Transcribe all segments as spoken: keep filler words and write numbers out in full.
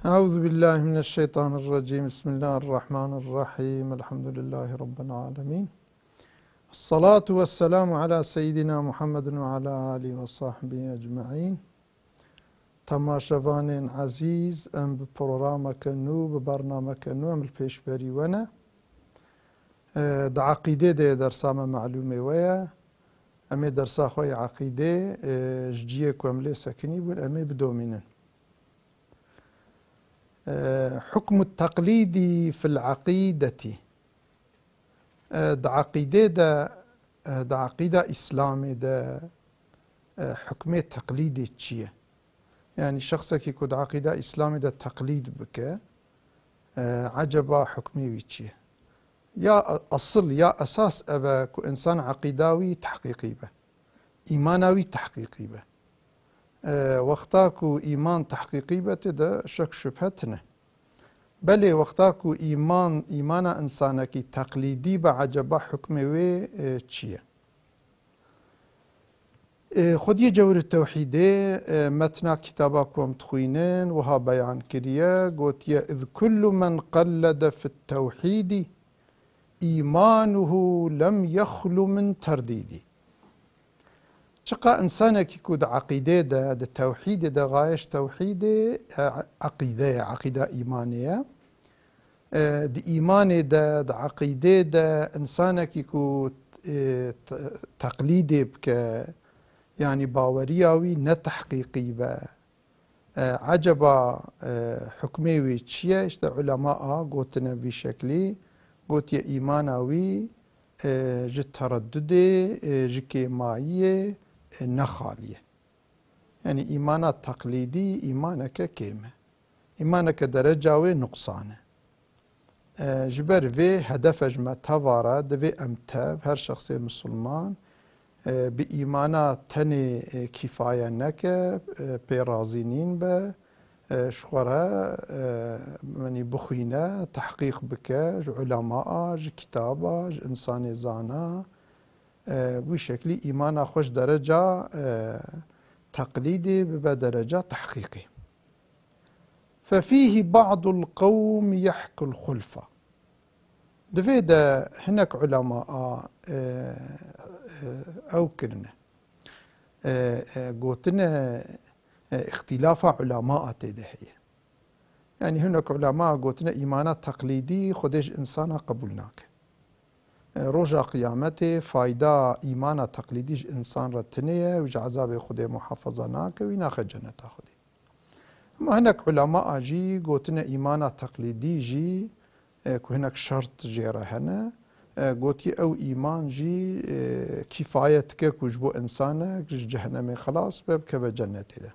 Euzu billahi mineşşeytanirracim. Bismillahirrahmanirrahim. Elhamdülillahi Rabbil alemin. Esselatu vesselamu ala seyyidina Muhammedin ve ala alihi ve sahbihi ecmaîn. Temaşevanên ezîz, em bi programeke nû, bi bernameke nû em li pêşberî we ne. E, di eqîdê de dersa me malûmê we ye. Em ê dersa xwe yê eqîdê, e, ji ciyê ku em lê sekinî bûn, em ê bidomînin. E, hukmu teqlîdî fil eqîdetî. E, di eqîdê de, e, di eqîda Îslamê de, e, hukmê teqlîdê çi ye? Yanî şexsekî ku di eqîda Îslamê de teqlîd bike, e, eceba hukmê wî çi ye? Ya esil, ya esas ev e ku însan eqîda wî tehqîqî be. Îmana wî tehqîqî be. E, wexta ku îman tehqîqî be, tê de şek şubhe tine. Belê wexta ku îman, îmana însanekî teqlîdî be, eceba hukmê wê, e, çi ye? E, Xwediyê Cewr û Tewhîdê, e, metna kitaba ku em dixwînin, wiha beyan kiriye, gotiye, "Iz kullu men qellede fit tewhîdî, îmanuhu lem yexlu min terdîdî." Çiqa însanekî ku di eqîdê de, di tewhîdê de, xayeş tewhîdê, e, eqîde ye, eqîda îmanê ye. E, di îmanê de, di eqîdê de însanekî ku, e, te-, teqlîdê bike, yanî baweriya wî ne tehqîqî be, e, eceba, e, hukmê wî çi ye? Îşte ulema a gotine vî şeklî, gotiye îmana wî, e, ji tereddudê, e, ji kêmayiyê, e, ne xalî ye. Yanî îmana teqlîdî îmaneke kêm e. Îmaneke dereca wê nuqsan e. E, ji ber vê hedefe ji me teva re divê em tev, her şexsê misilman, e, bi îmana tenê, e, kîfaye neke, e, pê razî nîn be, e, ji xwe re, e, yanî bixwîne, tehqîq bike, ji ulema a, ji kitaba, ji însanê zana, e, wî şeklî îmana xwe ji dereca, e, teqlîdê bibe dereca tehqîqê. Fefîhî ba'dul qewm yehkul xulfa. Di vê de hinek ulema a, e, e, ew kirine. E, e, gotine, e, îxtîlafa ulema a tê de heye. Yanî hinek ulema gotine îmana teqlîdî Xwedê ji însana qebûl nake. E, roja qiyametê fayda îmana teqlîdî ji însan re tinê ye, wî ji ezabê Xwedê muhafaza nake, wî naxe ceneta Xwedê. Hema hinek ulema a jî gotine îmana teqlîdî jî, e, ku hinek şert jê re hene, e, gotiye ew îman jî, e, kîfayet dike ku ji bo însanek ji cehennemê xilas be, bikeve cennetê de.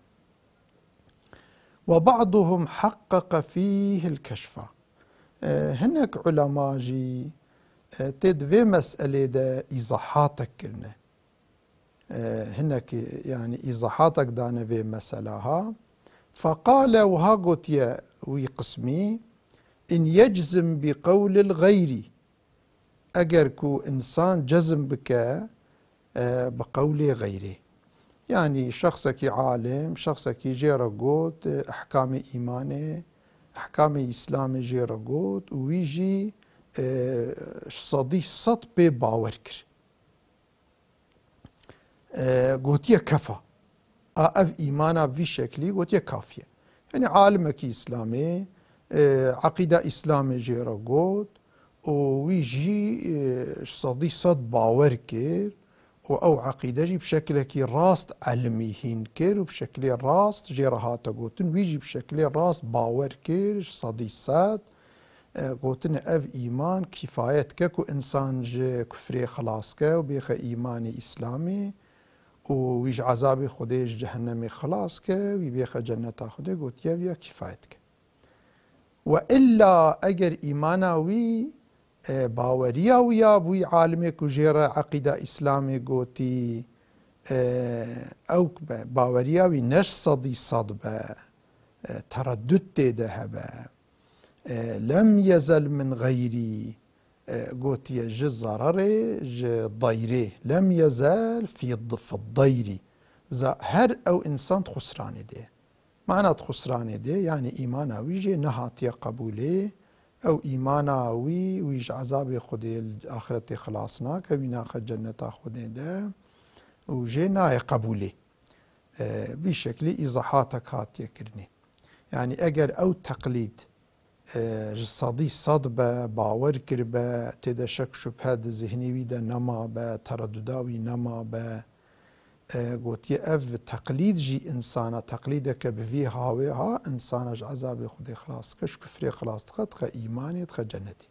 Ve ba'duhum haqqaqa fîhil keşfa. E, hinek ulema jî, e, tê di vê meselê de îzahatek kirine. E, hinek, yanî îzahatek dane vê mesela ha. Feqale, wiha gotiye wî qismî, "In yeczim bi qewlil xeyrî." Eger ku însan cezm bike, e, bi qewlê xeyrê. Yanî şexsekî alim, şexsekî jê re got, e, ehkamê îmanê, ehkamê Îslamê jê re got û wî jî, e, sedî sed pê bawer kir. E, gotiye kefa. A ev îmana vî şeklî gotiye kafiye. Yanî alimekî Îslamê, e, eqîda Îslamê jê re got û wî jî, e, sedî sed bawer kir û ew eqîde jî bi şeklekî rast elimî hîn kir û bi şeklê rast jê re hate gotin, wî jî bi şeklê rast bawer kir, ji sedî sed. E, gotine ev îman kîfayet dike ku însan ji kufrê xilas ke û bêxe îmanê Îslamê û wî ji ezabê Xwedê, ji cehennemê xilas ke, wî bêxe cenneta Xwedê, gotiye ev ya kîfayet dike. Ve illa eger îmana wî, e, baweriya wî ya bi wî alimê ku jê re eqîda Îslamê gotî, e, ew be, baweriya wî ne ji sedî sed be, e, tereddud tê de hebe. E, lem yezel min xeyrî, e, gotiye ji zararê, ji dayrê. Lem yezel fî d-, fi dayrî. Za-, her ew însan di xusranê de ye. Mana di xusranê de, yanî îmana wî jê nehatiye qebûlê, ew îmana wî, wî ji ezabê Xwedê li axiretê xilas nake, wî naxe cenneta Xwedê de û jê nayê qebûlê. E, vî şeklî îzahatek hatiye kirinê. Yanî eger ew teqlîd e, ji sedî sed be, bawer kiribe, tê de şek şubhe di zihnê wî de nemabe, tereduda wî nemabe. E, gotiye, ev teqlîd jî însana, teqlîdeke bi vî hawê ha, însana ji ezabê Xwedê xilas dike, ji kufrê xilas dike, dixe îmanê, dixe cenetê.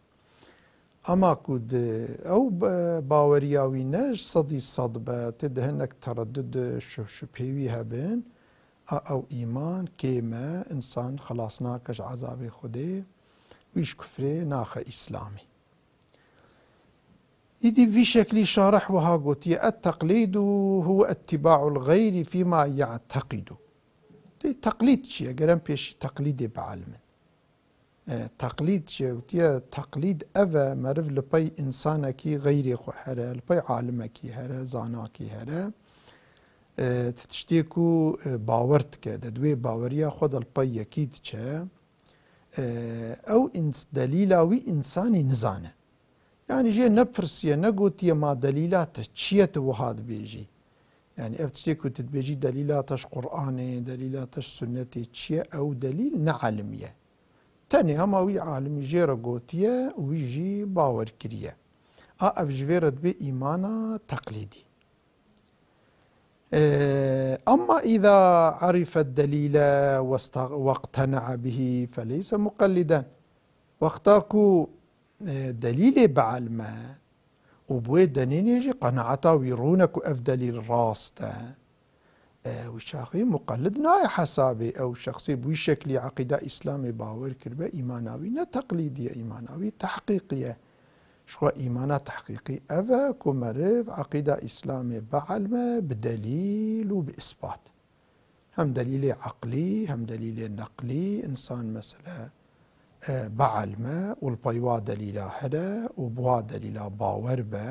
Ema ku di ew be-, baweriya wî ne ji sedî sed be, tê de hinek teredud, şuh şubhê wî hebin, a ew îman kêm e, însan xilas nake ji ezabê Xwedê, wî ji kufrê naxe îslamê. Îdî vî şeklî şarih wiha gotiye, "Et-teqlîdu huwe ittiba'ul gayri fîma ya'teqidu." Dê teqlîd çi ye? Ger em pêşî teqlîdê bielimin. E, teqlîd çi ye? Gotiye, teqlîd ev e, meriv li pey însanekî xeyrê xwe here, li pey alimekî here, zanakî here. E, ti tiştê ku, e, bawer dike, de di wê baweriya xwe de li pey yekî diçe. E, ew îns-, delîla wî însanî nizane. Yanî jê nepirsiye, negotiye, "Ma delîla te çi ye, tu wiha dibêjî?" Yanî ev tiştê ku tu dibêjî, delîla te ji Qur'anê, delîla te ji sunnetê çi ye, ew delîl ne elim ye. Tenê hema wî alimî jê re gotiye û wî jî bawer kiriye. A ev ji vê re dibe îmana teqlîdî. Ee, emma îza arife delîle westa-, weqtene'a bihî feleyse muqelliden. Wexta ku, e, delîlê bielme û bi wê denênê jî qenaeta wî rûne ku ev delîl rast e, e, wî çaxî muqellid nayê hesabê. Ew şexsê bi wî şeklî eqîda Îslamê bawer kiribe, îmana wî ne teqlîdî ye, îmana wî tehqîqî ye. Ji xwe îmana tehqîqî ev e ku meriv eqîda Îslamê bielme bi delîl û bi îspat. Hem delîlê eqlî, hem delîlê neqlî, însan mesele, e, bielme û li pey wa delîla here û bi wa delîla bawer be,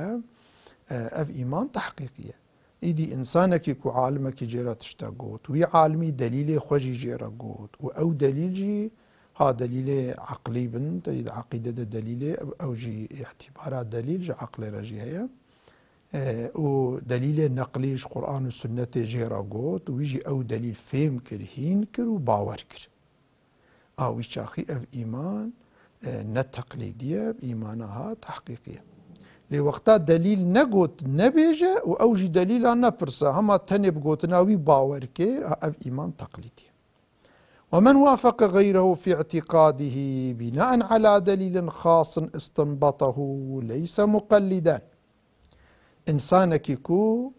e, ev îman tehqîqî ye. Îdî însanekî ku alimekî jê re tiştek got, wî alimî delîlê xwe jî jê re got û ew delîl jî ha delîlê eqlî bin, te yê di eqîde de delîlê, ew, ew jî îtîbara delîl ji eqlê re jî heye. E, û delîlê neqlî ji Qur'an û sunnetê jê re got û wî jî ew delîl fêm kir, hîn kir û bawer kir. A wî çaxî ev îman, e, ne teqlîdî ye, ev îmana ha tehqîqî ye. Lê wexta delîl negot, nebêje û ew jî delîla nepirse, hema tenê bi gotina wî bawer kir, a ev îman teqlîdî ye. Ve men wafeqe gayrehu fî îtîqadihî bînaen ala delîlin xasin istinbetehu leyse muqelliden. Însanekî ku,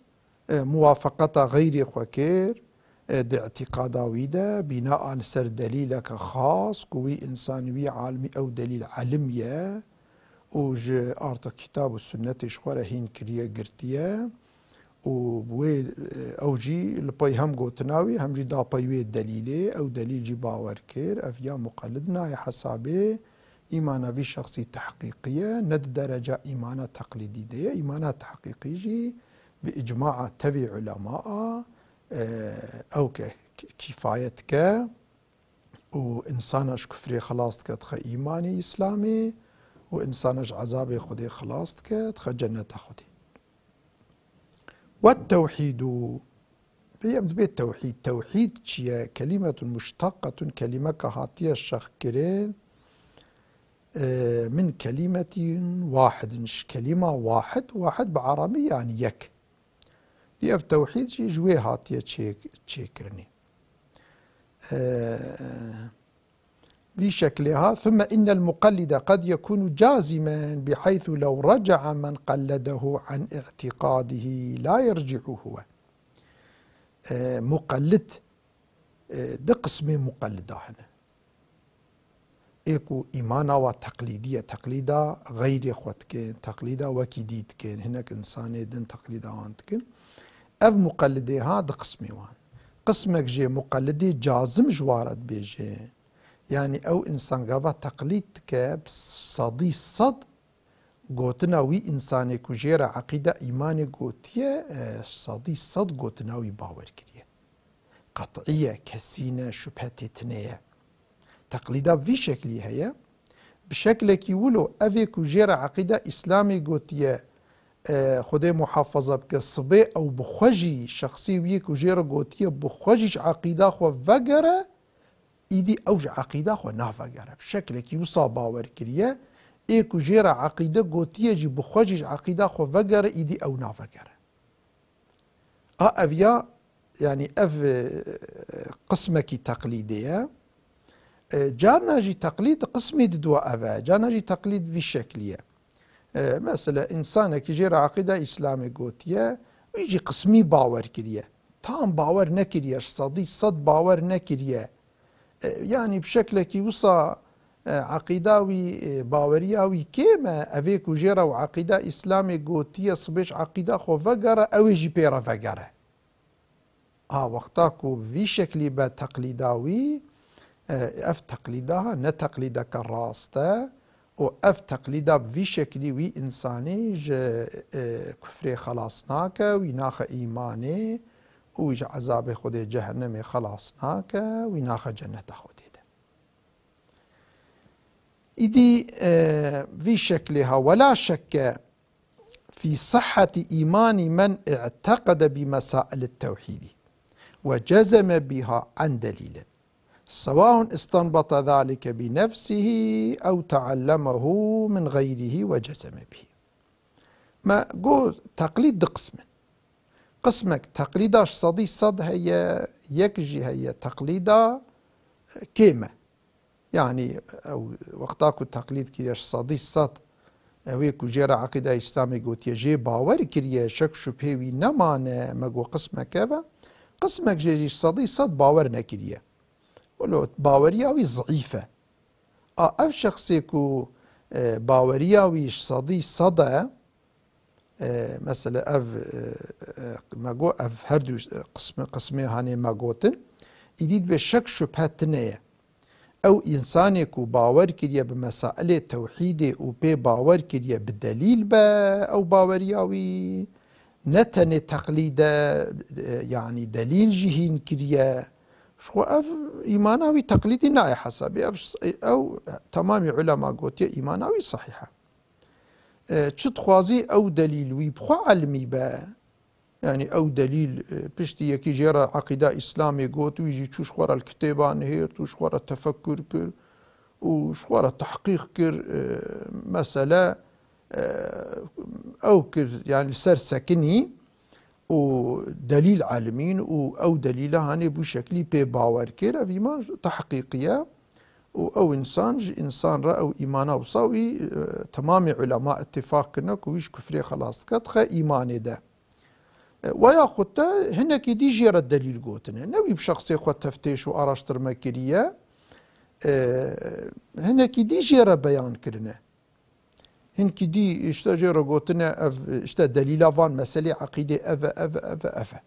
e, muwafeqeta xeyrê xwe kir, e, di îtîqada wî de, bîna a li ser delîleke xas, ku wî însanî, wî alimî ew delîl elim ye û ji arta kitab û sunnetê ji xwe re hîn kiriye, girtiye û bi wê, e, ew jî li pey hem gotina wî, hem jî da pey wê delîlê, ew delîl jî bawer kir, ev ya muqellid nayê hesabê. Îmana vî şexsî tehqîqî ye, ne di dereca îmana teqlîdî de ye. Îmana tehqîqî jî bi îcmaa tevî ulema a, e, ew ke k-, kîfayet ke û însana ji kufrê xilas dike dixe îmanê Îslamê û însana ji ezabê Xwedê xilas dike dixe cenneta Xwedê. Ve tewhîdû. Pê em dibê tewhîd. Tewhîd çi ye? Kelîmetun muşteqetun, kelîmeka hatiye şexkirin, e, min kelîmetin wahidin. Ji kelîma wahid, wahid bi arabî yani yek. Dî ev tewhîd jî ji wê hatiye çê-, çêkirinê. E, Vî şeklê ha, ثم إن المقلد قد يكون جازما بحيث لو رجع من قلده عن اعتقاده لا يرجع هو. E, muqellid, e, di qismê muqellida hene. Ê ku îmana wa teqlîdî ye, teqlîda xeyrê xwe dikin, teqlîda wekî dî dikin, hinek însanê din teqlîda wan dikin. Ev muqellidê ha di qismê wan. Qismek jê muqellidê cazim ji wa re dibêje. Yanî ew însan gava teqlîd dike, bi sedî sed gotina wî însanê ku jê re eqîda îmanê gotiye, e, sedî sed gotina wî bawer kiriye. qet'î ye, kesî ne, şubhe tê tine ye. Teqlîda bi vî şeklî heye. Bi şeklekî wilo evê ku jê re eqîda Îslamê gotiye, e, Xwedê muhafaza bike, sibê ew bi xwe jî şexsê wî yê ku jê re gotiye bi xwe jî ji eqîda xwe vegere, îdî ew ji eqîda xwe navegere. Bi şeklekî wisa bawer kiriye, ê ku jê re eqîde gotiye jî bi xwe jî ji eqîda xwe vegere, îdî ew navegere. A ev ya, yanî ev, e, qismekî teqlîdê ye. E, carna jî teqlîd qismê di dua ev e. Carna jî teqlîd vî şeklî ye. E, mesela, însanekî jê re eqîda Îslamê gotiye, wî jî qismî bawer kiriye. Tam bawer nekiriye, sedî sed bawer nekiriye. E, yanî bi şeklekî wisa, e, eqîda wî, e, baweriya wî kêm e, evê ku jê re ew eqîda Îslamê gotiye, sibê ji eqîda xwe vegere, ew ê jî pê re vegere. A wexta ku bi vî şeklî be teqlîda wî, e, ev teqlîda ne teqlîdeke rast e û ev teqlîda bi vî şeklî wî însanî ji, e, kufrê xelas nake, wî naxe îmanê û wî ji ezabê Xwedê cehennemê xelas nake, wî naxe cenneta Xwedê de. Îdî, e, vî şeklê ha, ولا شك في صحة إيمان من اعتقد بمسائل التوحيد وجزم بها عن دليل، سواء استنبط ذلك بنفسه أو تعلمه من غيره وجزم به. Me got, teqlîd du qism in. Qismek teqlîda ji sedî sed heye, yek jî heye teqlîda kêm e. Yanî ew wexta ku teqlîd kiriye ji sedî sed, ew ê ku jê re eqîda Îslamê gotiye, jê bawer kiriye, şek şubhê wî nemane, me got qismek ev e. Qismek jê jî ji sedî sed bawer nekiriye. Wilo baweriya wî zeîf e. A ev şexsê ku, e, baweriya wî ji sedî sed e, e, mesela ev, e, e, me got ev her du, e, qismi, qismê hanê me gotin, îdî dibe şek şubhe tine ye. Ew însanê ku bawer kiriye bi mesailê tewhîdê û pê bawer kiriye bi delîl be, ew baweriya wî ne tenê teqlîd e, e, yanî delîl jî hîn kiriye. Ji xwe ev îmana wî teqlîdî nayê hesabê. Ev, ew temamî ulema gotiye îmana wî sehîh e. E, çi dixwazî ew delîl wî bi xwe elmî be. Yanî ew delîl, e, piştî yekî jê re eqîda Îslamê got, wî jî çû ji xwe re li kitêban hêrt û ji xwe re tefekur kir û ji xwe re tehqîq kir, e, mesele, e, ew kir, yanî li ser sekinî û delîl elmîn û ew delîle hanê bû şeklî pê bawer kir. Ev îman tehqîqî ye û ew însan ji însan re ew îmana wisa wî, e, temamê ulema îtîfaq kirine ku wî ji kufrê xelas dike, dixe îmanê de. E, weya xwe te hinekî dî jê re delîl gotine. Ne wî bi şexsê xwe teftêş û araştirme kiriye. E, hinekî dî jê re beyan kirine. Hinkî dî işte jê re gotine ev, işte delîla van meselê eqîdê ev e, ev e, ev e, ev e.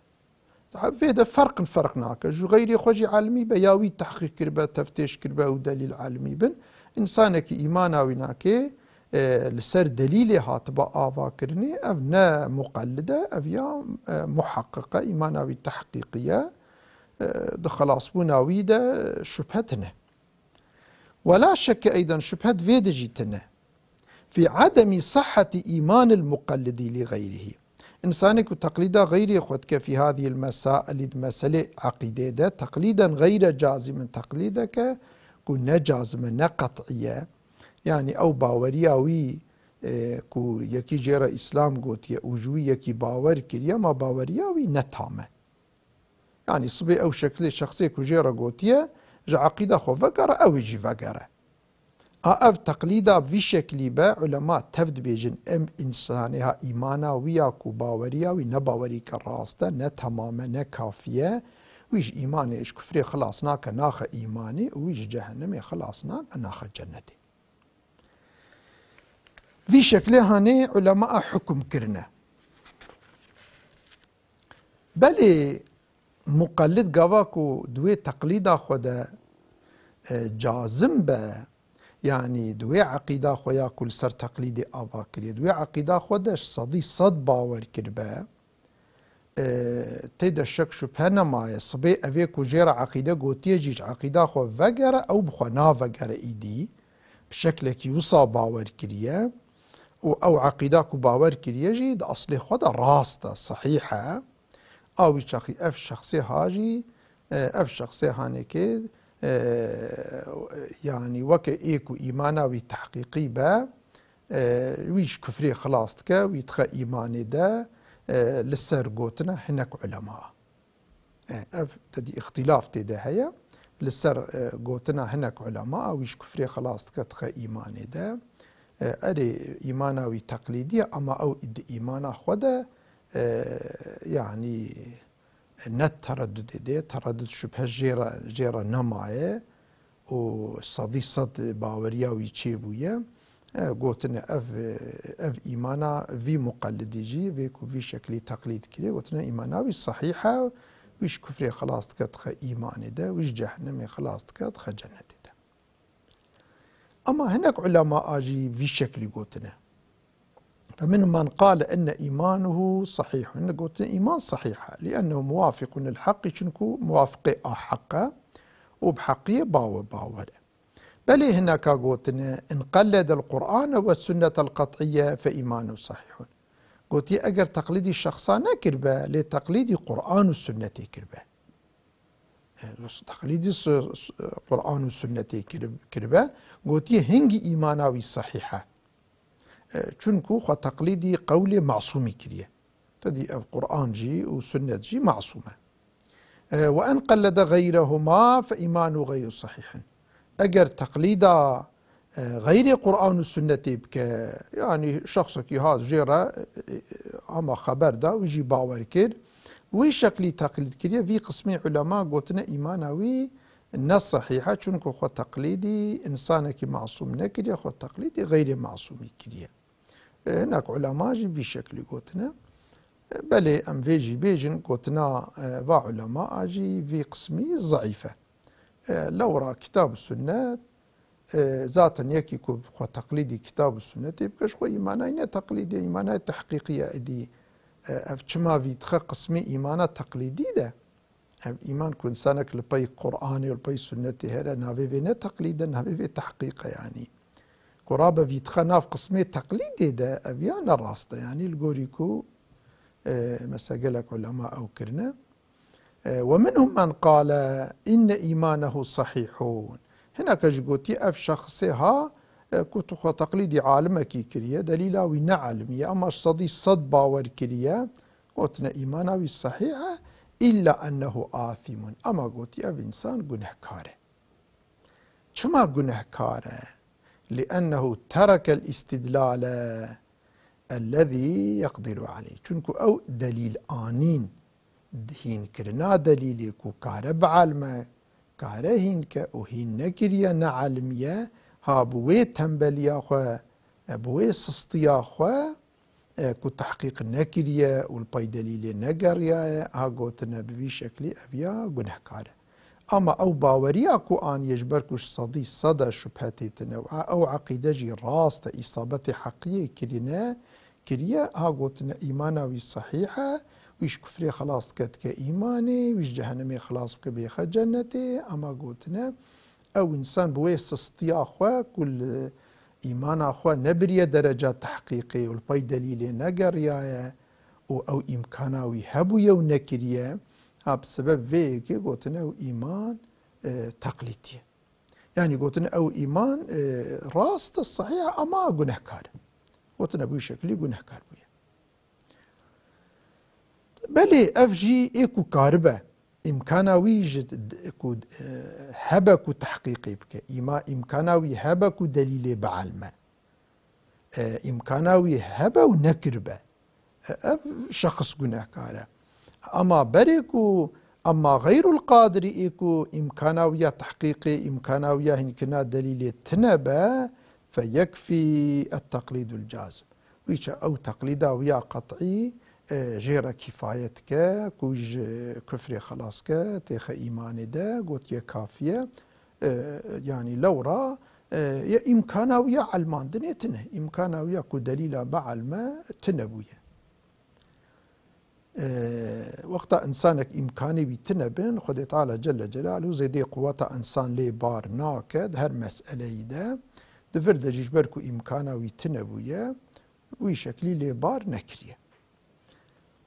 Daha vê de ferq, ferq nake. Ji xeyrê xwe jî elmî be ya wî tehqîq kiribe, teftêş kiribe û delîl elmî bin. Însanekî îmana wî nake, e, li ser delîlê hatibe ava kirinê, ev ne muqellid e, ev ya, e, muheqqiq e, îmana wî tehqîqî ye. E, di xelasbûna wî de şubhe tine. ولا شك أيضا, şubhe di vê de jî tine, في عدم صحة إيمان المقلد لغيره. Însanê ku teqlîda xeyrê xwe dike في هذه المسائل, di meselê eqîdê de, تقليدا غير جازم, teqlîdeke ku ne cazim e, ne qet'î ye. Yanî ew baweriya wî, e, ku yekî jê re Îslam gotiye û ji wî yekî bawer kiriye, ma baweriya wî ne tam e. Yanî sibê ew şeklê şexsê ku jê re gotiye, ji eqîda xwe vegere, ew ê jî vegere. A ev teqlîda vî şeklî be, ulema tev dibêjin, em însanê ha îmana wî ya ku baweriya wî ne bawerîke rast e, ne temam e, ne kafî ye, wî ji îmanê, ji kufrê xilas nake, naxe îmanê û wî ji cehennemê xilas nake, naxe cennetê. Vî şeklê hanê ulema hukum kirine. Belê muqellid gava ku di wê teqlîda xwe de, e, cazim be, yanî di wê eqîda xwe ya ku li ser teqlîdê ava kiriye, di wê eqîda xwe de ji sedî sed bawer kiribe, E, tê de şek şübhe nemaye. Sibê evê ku jê re eqîde gotiye jî, ji eqîda xwe vegere, ew bi xwe navegere îdî. Bi şeklekî wisa bawer kiriye û ew eqîda ku bawer kiriye jî di eslê xwe de rast e, sehîh e. A wî çaxî ev şexsê ha jî, e, ev şexsê hanekê, e, yanî weke ê ku îmana wî tehqîqî be, e, wî ji kufrê xilas dike, wî dixe îmanê de, e, li ser gotina hinek ulema. E, ev tedî îxtîlaf tê de heye. Li ser, e, gotina hinek ulema, wî ji kufrê xilas dike, dixe îmanê de. E, erê îmana wî teqlîdî ye, ama ew di îmana xwe de, e, yanî ne tereddudê de, tereddud şübhe jê re, jê re nemaye û sedî sed baweriya wî çêbûye. E, gotine ev, ev îmana vî muqellidî jî, vê ku vî şeklî teqlîd kiriye, gotine îmana wî sehîh e, wî ji kufrê xilas dike dixe îmanê de, wî ji cehennemê xilas dike dixe cennetê de. Ama hinek ulema a jî vî şeklî gotine. فمنهم من قال إن إيمانه صحيح. Hinek gotine îman sehîh e. لأنه موافق للحق، çunku muwafiqê a heq e û bi heqiyê bawe-, bawer e. Belê hineka gotine, إن قلد القرآن والسنة القطعية فإيمانه صحيح. Gotiye eger teqlîdî şexsa nekiribe, lê teqlîdî Qur'an û sunnetê kiribe. E, teqlîdî su-, su-, Qur'an û sunnetê kirib-, kiribe, gotiye hingî îmana wî sehîh e. E, çunku xwe teqlîdî qewlê masûmî kiriye. Tedî ev Qur'an jî û sunnet jî masûm e. E, وإن قلد غيرهما فإيمانه غير صحيح. Eger teqlîda, e, xeyrê Qur'an û sunnetê bike, yanî şexsekî hat jê re, e, e, ama xeber da, wî jî bawer kir, wî şeklî teqlîd kiriye, vî qismê ulema gotine îmana wî ne sehîh e, çunku xwe teqlîdî însanekî masûm nekiriye, xwe teqlîdî xeyrê masûmî kiriye. E, hinek ulema jî vî şeklî gotine. E, belê em vê jî bêjin, gotina, e, va ulema a jî vî qismî zeîf e. E, lewra kitab û sunnet, e, zaten yekî ku xwe teqlîdî kitab û sunnetê bike, ji xwe îmanayî ne teqlîdê, îmanayê tehqîqî ye. Êdî, e, ev çima vî dixe qismê îmana teqlîdî de, ev îman ku însanek li pey Qur'anê û li pey sunnetê here, navê vê ne teqlîd e, navê vê tehqîq e yanî. Ku rabe vî dixe nav qismê teqlîdê de, ev ya ne rast e. Yanî li gorî ku, e, mesela gelek ulema ew kirine. E, ومنهم من قال إن إيمانه صحيح. Hineke jî gotiye ev şexsê ha, e, ku tu xwe teqlîdî alimekî kiriye, delîla wî ne alimî ye, ama ji sedî sed bawer kiriye, gotine îmana wî sehîh e, إلا أنه آثم. Ama gotiye ev însan gunehkar e. Çima gunehkar e? لأنه ترك الاستدلال الذي يقدر عليه. Çunku ew delîl anîn, hînkirina delîlê ku kare bielme, kare hîn ke û hîn nekiriye, ne elimiye, ha bi wê tembeliya xwe, e, bi wê sistiya xwe, e, ku tehqîq nekiriye û li pey delîlê negeriyaye, ha gotine bi vî şeklî ev ya gunehkar e. Ama ew baweriya ku aniye ji ber ku ji sedî sed e şubhe tê tine û a-, ew eqîde jî rast e, îsabetê heqiyê kirine, kiriye, ha gotine îmana wî sehîh e, wî ji kufrê xelas dike dike îmanê, wî ji cehenemê xelas bike bêxe cennetê, ama gotine ew însan bi wê sistiya xwe ku li îmana xwe nebiriye dereca tehqîqê û li pey delîlê negeriyaye û ew îmkana wî hebûye û nekiriye, ha bi sebeb vê yekê gotine ew îman, e, teqlîdî ye. Yanî gotine ew îman, e, rast e, sehîh e, ama gunehkar e. Gotine bi wî şeklî gunehkar bûye. Belê ev jî ê ku karibe, îmkana wî ji d-, d-, ku, e, hebe ku tehqîqê bike, îma-, îmkana wî hebe ku delîlê bielme, e, îmkana wî hebe û nekiribe, e, ev şexs gunehkar e. Ama berê ku, ama xeyrul qadirî ê ku îmkana wî ya tehqîqê, îmkana wî ya hînkirina delîlê tine be, feyekfî et-teqlîdul cazim. Wî çi ew teqlîda wî ya qet'î, e, jê re kîfayet ke, ku wî ji kufrê xelas ke, têxe îmanê de, gotiye kafî ye. E, yanî lewra, e, ya îmkana wî ya elmandinê tine. Îmkana wî ya ku delîla bielme tine bûye. E, wexta insanek îmkanê wî tine bin, Xwedê Teala Celle Celaluhu zêdê quweta insan lê bar nake di her meseleyî de. Di vir de jî ji ber ku îmkana wî tine bûye, wî şeklî lê bar nekiriye.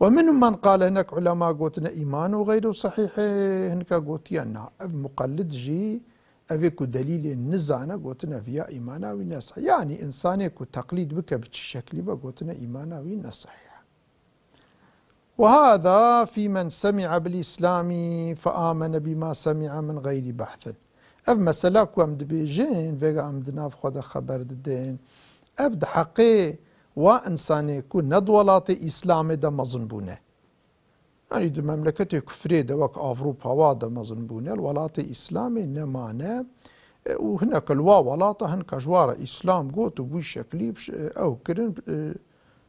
Ve minhum men qale, hinek ulema gotine îmanu xeyru sehîhê, hinka gotiye na, ev muqellid jî, evê ku delîlê nizane, gotine viya îmana wî ne sehîh. Yanî insanê ku teqlîd bike bi çi şeklî be, gotine îmana wî ne sehîh. Ve hâzâ fî men semi'a bil îslamî fe âmene bîma semi'a min xeyrî behsin. Ev mesela ku em dibêjin, vêga em di nav xwe de xeber didin, ev di heqê wa insanê ku ne di welatê Îslamê de mezin bûne. Yanî di memleketê kufrê de wek Avrupa wa de mezin bûne, li welatê Îslamê nemane. E, û hineke li wa welata hinka ji wa re Îslam got û bi wî şeklî bi ş-, e, ew kirin, e,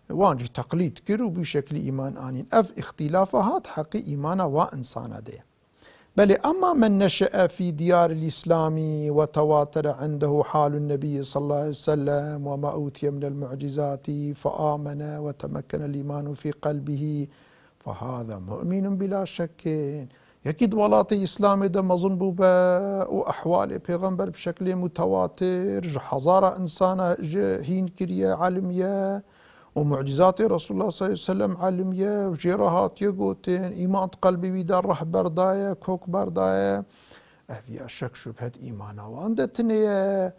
wan jî teqlîd kir û bi wî şeklî îman anîn. Ev îxtîlafa hat heqî îmana wa insana de ye. Belê, emma men neşe'e fî diyaril îslamî ve tewatere indehu halun nebiyyi sallallahu aleyhi ve sellem ve ma utiye minel mu'cizati fe amene ve temekkenel îmanu fî qelbihi fe hâzâ mu'minun bila şekkin. Yekî di welatê Îslamê de mezin bûbe û ehwalê Pêxember bi şeklê mutewatir ji hezara insana ji hîn kiriye, elimiye û mucizatê Resulullah sallallahu aleyhi ve sellem elimiye û jê re hatiye gotin, îman di qelbê wî de reh berdaye, kok berdaye. Ev ya şek şubhet îmana wan de tine ye.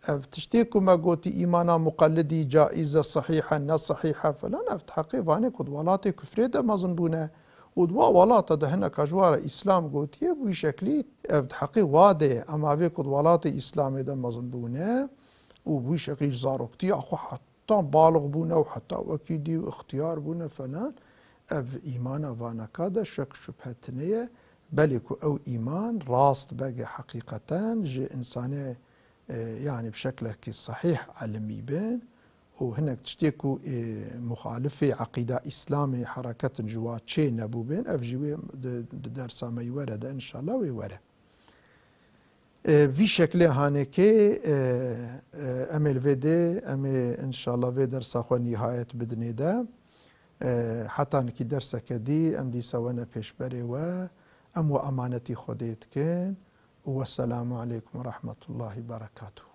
Ev tiştê ku me gotî îmana muqellidî caiz e, sehîh e, ne sehîh e filan, ev di heqê vanê ku di welatê kufrê de mezin bûne û di wa welata de hineka ji wa re Îslam gotiye, bi wî şeklî ev di heqê wa de ye. Ema vê ku di welatê Îslamê de mezin bûne û bi wî şeklî ji zaroktiya xwe heta balix bûne û heta wekî dî û ixtiyar bûne filan, ev îmana vaneka de şek şubhe tine ye. Belê ku ew îman rast bege heqîqeten ji însanê e, yanî bi şeklekî sehîh elimî bin û hinek tiştê ku, e, muxalifê eqîda Îslamê hereketin ji wa çê nebûbin, ev jî wê di, di dersa me yî were de înşallah wê were. E, vî şeklê hanekê, e, e, em ê li vê dê, em ê înşallah vê dersa xwe nîhayet bidinê de. E, heta nikî derseke dî, em dîsa wene pêşberê we, em we emanetî Xwedê dikin. Wesselamu aleykum ve rahmetullahi ve berekatuh.